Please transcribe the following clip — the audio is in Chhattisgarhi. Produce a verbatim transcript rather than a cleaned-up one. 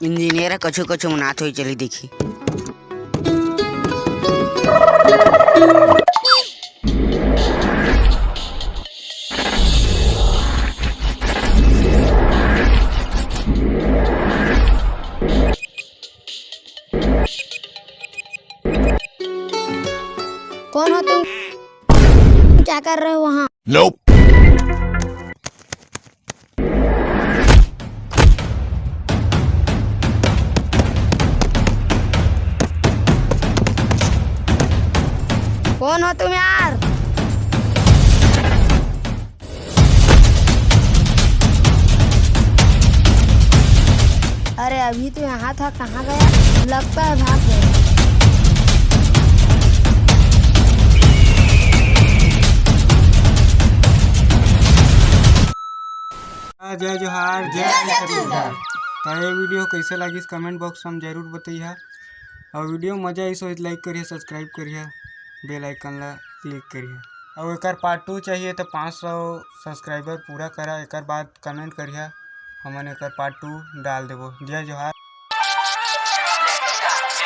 इंजीनियर ह कछु कछु बनात होही, चली देखी। कौन हो तुम? क्या कर रहे हो वहाँ? Nope. कौन हो तुम यार? अरे, अभी तो यहाँ था, कहाँ गया? लगता है भाग गया। जय जोहार, जय जय छत्तीसगढ़। छत्तीसगढ़। तो ये वीडियो कैसे लगिस, comment box में जरूर बताइहा। और वीडियो मजा आइस होही तो like करिहा, subscribe करिहा, bell icon ला click करिहा। और एकर part two चाहिए तो पाँच सौ subscriber पूरा करा, एकर बाद comment करिहा, हमन एकर part two डाल देबो। जय जोहार।